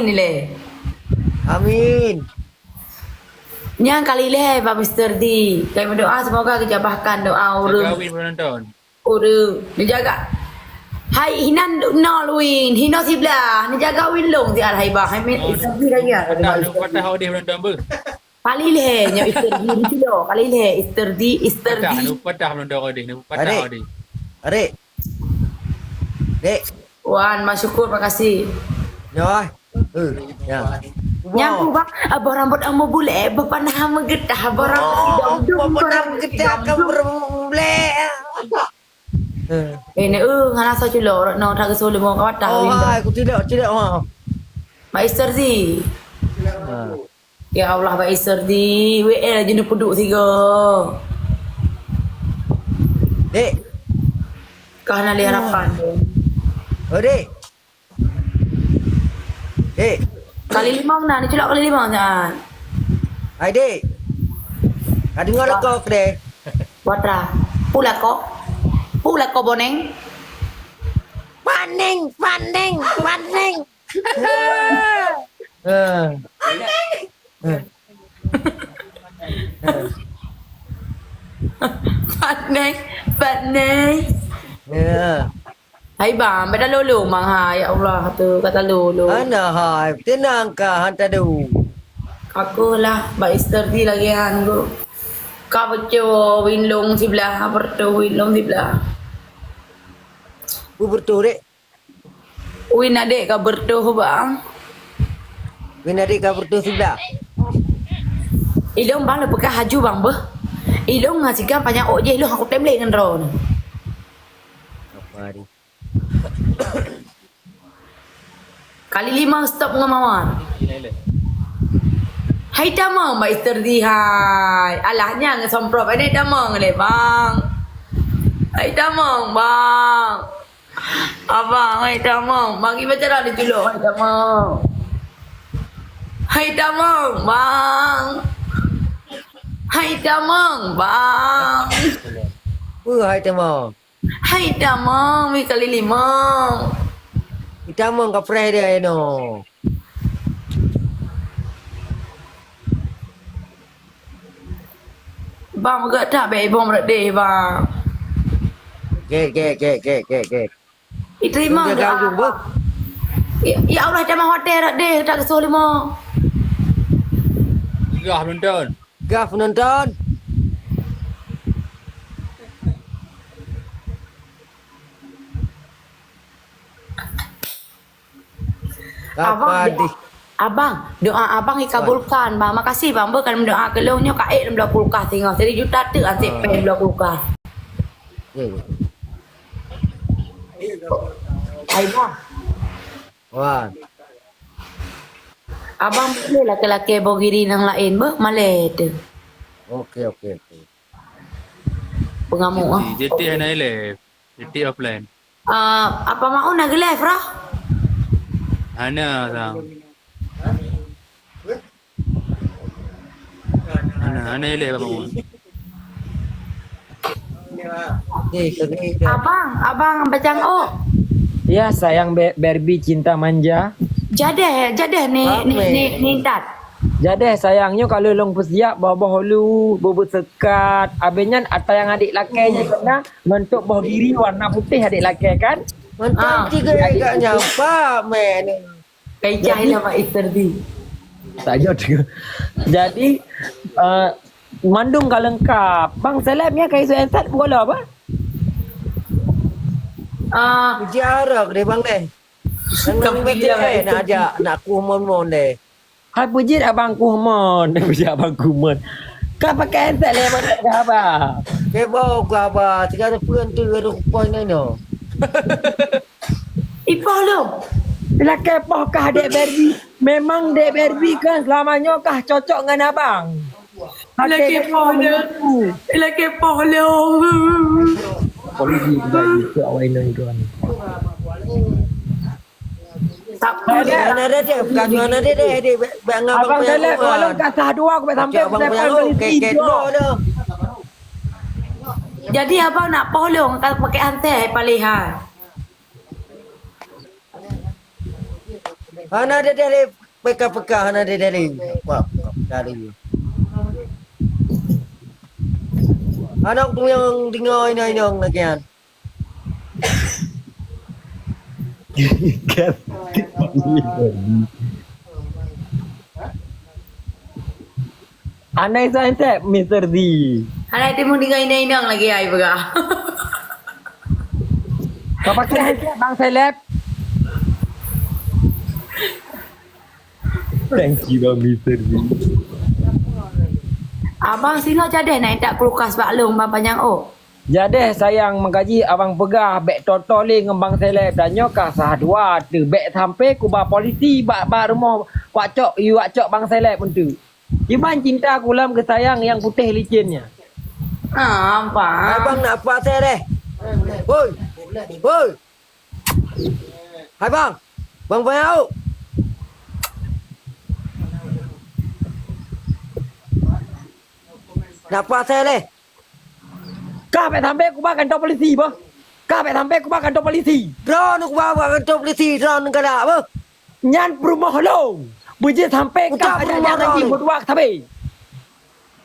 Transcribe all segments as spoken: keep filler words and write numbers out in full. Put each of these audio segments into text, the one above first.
ilée. Amin. Nyang kali lhèe bak Mister D. Kami berdoa semoga kejabahkan doa ureueng. Jaga win penonton. Ureueng. Neujaga. Hai, hinan nol win. Hino siblah. Neujaga win long siat hai bah. Hai, mit, oh, Mister D lagi, ah. Patah, patah odeh penonton beuh. Kali lhèe nyoe Mister D. Kali lhèe Mister D, Mister D. Patah, nu patah penonton odeh. Nu patah odeh. Adik. Adik. Dek. Wan, Mak Syukur, makasih. Nyoe. Eh, ya. Nyang ku bang, abah rambut amu bulek, bepanah meugeutah, abah rambut sidong dum, abah rambut sidong dum. Eh, ne, eh, ngana sa culok, no, tak kesuh limong kawan, tak. Oh, hai, ku tidak, tidak, ha. Mak Mister D. Ha. Ya Allah, Bak Iser di W L je neupeuduek sigoe. Dek. Ka hana lé harapan. Oh, Dek. Dek. Kali limong na, neuculok kali limong nyan. Hai, Dek. Ka deungoe lakoe, Dek. Watra. Pu lakoe. Pu lakoe boneng. Paning, paning, paning. Eh. Eh. Patneng, patneng. Ya. Hai bang, beda lolo mang hai, ya Allah tu kata lolo. Ana hai, tenang ka han tadu. Aku lah, Bak Ister di lagi han tu. Ka beco win long siblah, bertu win long siblah. Bu bertu dek. Win adek ka bertuh bang. Win adek ka bertuh siblah. Ilong bang leupeuka haju bang beuh. Ilong ngan sigang panyang ôk jih ilong aku tem lé ngon droe. Apa ni? Kali lima stop ngon mawar. Hai tamong Bak Ister di hai. Alah nyang ngeusomprot hai tamong lé bang. Hai tamong bang. Abang, hai tamong. Bagi pacaran di culok, hai tamong. Hai tamong, bang. Hai tamong, bang. Peue hai tamong? Hai tamong, mi kali limong. Hai tamong ka preh dia eno. Bang, beugöt that bèk ibong beureuddeh, bang. Gèt, gèt, gèt, gèt, gèt, gèt. Iteurima geuh. Ya, ya Allah, tamah watèe beureuddeh, that keusoh limo. Gah penonton. Gah penonton. Abang, abang, doa abang dikabulkan, bang. Makasih, bang, beuh, ka meudoa keu lôn nyoe ka ék lôn bloe kulkas singoh. Siribèe juta teuk ansép péng bloe kulkas. Hai, bang. Wan. Abang boleh lakèe-lakèe boh giri nyang laén, beuh, malèe teuh. Oke, oke, oke. Pengamuk, ah. Jadi, jadi hana ilèe. Jadi offline. Ah, apa mau na geulèe, Fra? Hana, sang. Hana, hana ilèe, Bang Muhammad. Abang, abang bacang ôk. Ya, sayang Be-, Barbie cinta manja. Jadeh, jadeh ni, ni, ni, ni, Intat. Jadeh sayang nyoe ka lheueh lôn peusiap boh-boh lu, bubet seukat. Abéh nyan ata nyang adék lakèe nyoe keunan, ngon top boh giri warna putéh adék lakèe kan? Mantap tiga agaknya, Pak, meh ni. Kai cah lah Pak Ister di. Tak jauh juga. Jadi, eh, mandum ka leungkap. Bang Seleb nyan ka isu entat pukul apa? Ah, uji arok deh, Bang, deh. Nang, nang, nak ajak, nak kuh mon-mon deh. Hai, peujeuet abang kuh mon. Peujeuet abang kuh mon. Ka pakai entat lé abang, tak ada haba. Kebo ke haba, tiga puluh tu ada kupoh ni no. Ipoh lom. Lakèe poh kah dek Barbie. Memang dek Barbie kan selama nyoe kah cocok ngan abang. Lakèe poh lom. Lakèe poh lom. Polisi juga itu awak Indonesia. Abang Saleh, walau kasah dua, aku sampai abang punya keket dua dah. Jadi abang nak poh lom, kalau pakai antai paling ha. Hana dedeh lé peka-peka, hana dedeh lé. Wah, peka-peka lé. Hana kutunyong deungoe inong-inong lagèe nyan. Anai sa handset, Mister Z. Hana teumeung deungoe inong-inong lagèe ai peugah. Ka pakai handset, Bang Seleb. Thank you, Bang Mister Z. Abang singoh jadeh na intat kulkas bak lôn, Bang Panyang Ôk. Jadeh sayang, meukaji abang peugah bèk toe-toe lé ngon Bang Seleb, dan nyoe ka sah dua teuh, bèk sampai kuba polisi bak, bak rumoh wak cok, wak cok Bang Seleb eunteuk. Kiban cinta ku lom keu sayang nyang putéh licén nyan. Ah, Bang. Abang nak puasai leh. Woi. Woi. Hai bang. Bang Panyang Ôk. Nak puasai leh. Kah bèk sampai kuba kantô polisi beuh. Kah bèk sampai kuba kantô polisi. Droeneuh kuba bak kantô polisi, droeneuh galak beuh. Nyan peurumoh lôn. Beujeuet sampai kah aja-aja lagi beuduek sabe.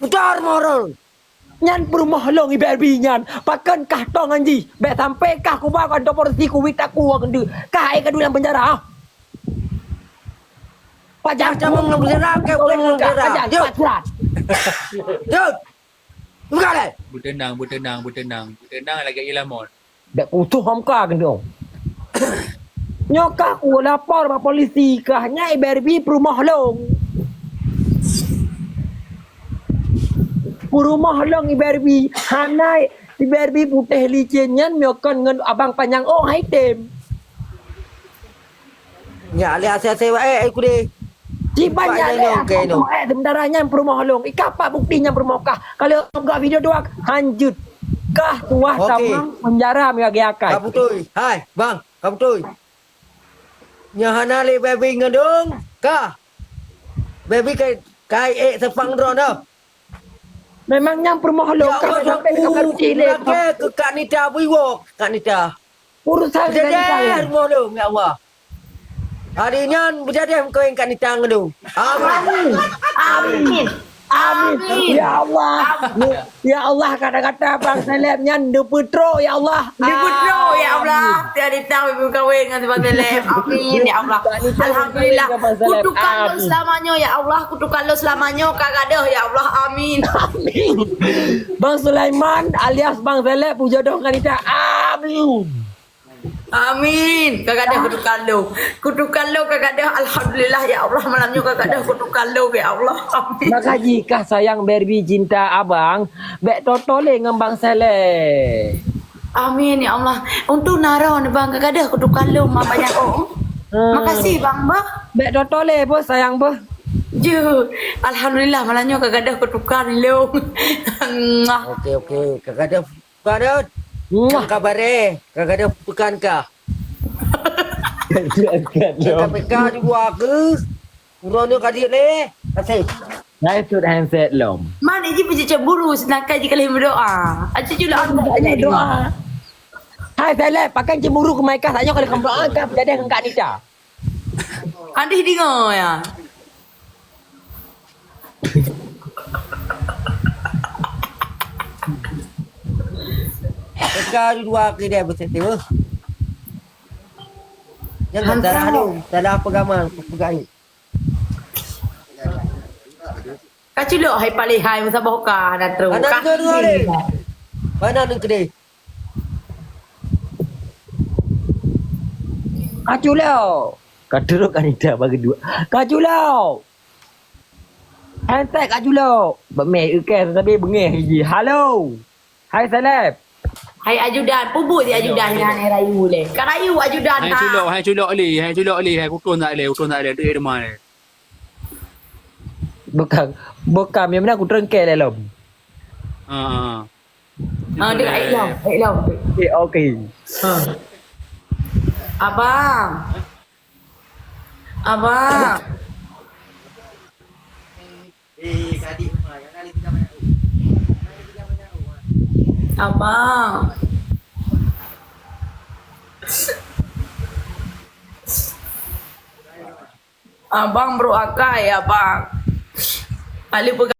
Utar moron. Nyan peurumoh lôn i Barbie nyan. Pakon kah tong ngon jih. Bèk sampai kah kuba kantô polisi kuwit aku ngon keudeuk. Kah ai kadu lam penjara. Pajan tamong lam penjara, keu lam penjara. Pajan, jeuet. Jeuet. Buka deh. Beuteunang, beuteunang, beuteunang. Beuteunang lagèe ilamon. Bèk putôh hom ka keunoe. Nyoe kah kulapor bak polisi kah nyan i Barbie peurumoh lôn. Peurumoh lôn i Barbie, hana i Barbie putéh licén nyan meunyoe kon ngon abang Panyang Ôk hai tem. Nyak lé asai-asai wae ai kudeh. Ciban nyak lé asai-asai wae sementara nyan peurumoh lôn. Ikah pat bukti nyan peurumoh kah. Kalau gak video dua hanjeuet. Kah tuah tamong penjara meunyoe akai. Ka beutôi. Hai, bang, ka beutôi. Nyoe hana lé baby ngeudong, kah. Baby kai, kai ék seupang droe dah. Memang nyan peurumoh lôn kah sampai ka ruci lé. Keu Kak Nita bui woe, Kak Nita. Urusan dari saya. Rumoh lôn, ya Allah. Hari nyan beujadeh meukawen Kak Nita ngon lôn. Amin. Amin. Amin. Amin. Ya Allah. Amin. Ya Allah, kata-kata Bang Seleb nyan dipeutrok, ya Allah. Dipeutrok, ya Allah. Amin. Tiap ditang meukawen ngon Bang Seleb. Amin, ya Allah. Alhamdulillah. Kutukan lôn selama nyoe, ya Allah. Kutukan lôn selama nyoe ka gadôh, ya Allah. Amin. Amin. Bang Sulaiman alias Bang Seleb peujodoh ngon Nita. Amin. Amin. Ka gadôh kutukan lôn. Kutukan lôn ka gadôh. Alhamdulillah, ya Allah. Malam nyoe ka gadôh kutukan lôn, ya Allah. Amin. Maka jikah sayang Barbie cinta abang, bèk toto lé ngon Bang Saleh. Amin, ya Allah. Untung na droeneuh, Bang, ka gadôh kutukan lôn, Bang Panyang Ôk. Hmm. Makasih, Bang, bah. Bèk toto lé, boh, sayang, boh. Jeuh. Alhamdulillah, malam nyoe ka gadôh kutukan lôn. Muah. Oke, oke. Ka gadôh Ka deuh. Muah. Ka baré, ka gadôh peukan ka. Ka peukan dua ke. Uroe nyoe ka jeuet lé. Kasih. Saya sut handset lom. Man, iji peucemburu, sedangkan jika lagi berdoa. Aci culak doa. Hai, Saleh, pakai cemburu ke mereka, saya kalau kamu doa, kan jadi dengan Kak Nita. Kadeh deungoe, ya. Teuka dua keu dia beuseuti, beuh. Jangan salah tu, salah peugama, peugah. Ka culok hai palihai meusaboh ka na trok. Mana ka tu dua ni? Mana ni kedai? Ka culok. Ka trok Anita bagi dua. Ka culok. Entek ka culok. Bak meh ukai tapi bengeh ji. Halo. Hai Saleb. Hai ajudan, pubu di ajudan nyan hai rayu lé. Ka rayu ajudan. Hai culok, hai culok lé, hai culok lé, hai kutun tak lé, kutun tak lé, dek rumah lé. Bukan, bukan, memang aku terengkel dalam. Ha. Ha, dek ai lom, ai lom. Okey, okey. Ha. Abang. Abang. Abang. Abang brôk akai, abang. Alèh peugah